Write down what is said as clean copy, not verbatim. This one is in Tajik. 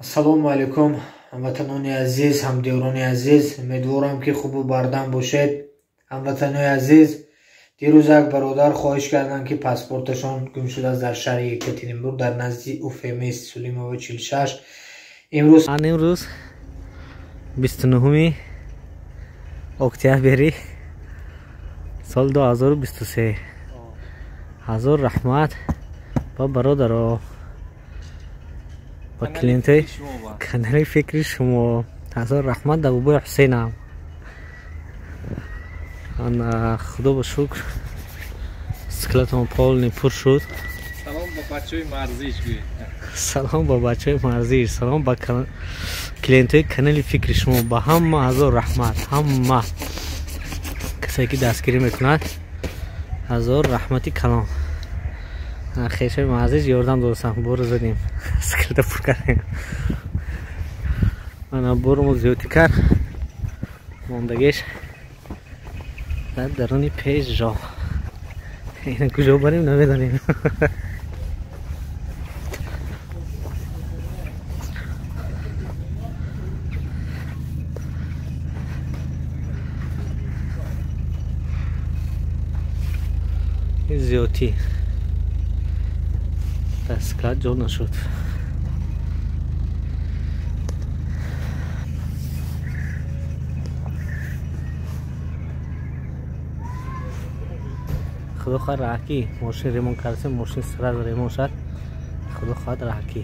Ассалому алайкум, ҳамватанони азиз, ҳамдиёрони азиз. Умедворам, ки хубу бардам бошед. Ҳамватанои азиз, дирӯз як бародар хоҳиш карданд, ки паспорташон гум шудааст дар шаҳри Екатеринбург, дар назди УФМ Сулимова 46. Имрӯз ан имрӯз 29 октябри соли 2023. Ҳазор раҳмат ба бародаро, ба клиентои канали фикри шумо. Ҳазор раҳмат да бобои Ҳусейнам. Худо ба шукр, складамон полный пур шуд. Салом ба бачаҳои марзиш гӯед. Салом ба бачаҳои марзиш, салом ба клиентои канали фикри шумо, ба ҳама ҳазор раҳмат. Ҳама касое ки дастгирӣ мекунад, ҳазор раҳмати калон. Хешои марзиш ёрдам додастам, боро задем, склада пур кардем. Ана боромо зиёдтӣ кард, мондагиш дар даруни Пежо. Ина куҷо барем, намедонем. Зиёдтӣ дар склад ҷо нашуд. Худо хоҳад, раҳакӣ мошин ремонт кардасем, мошин сразу ремонт шад. Худо хоҳад, раҳакӣ.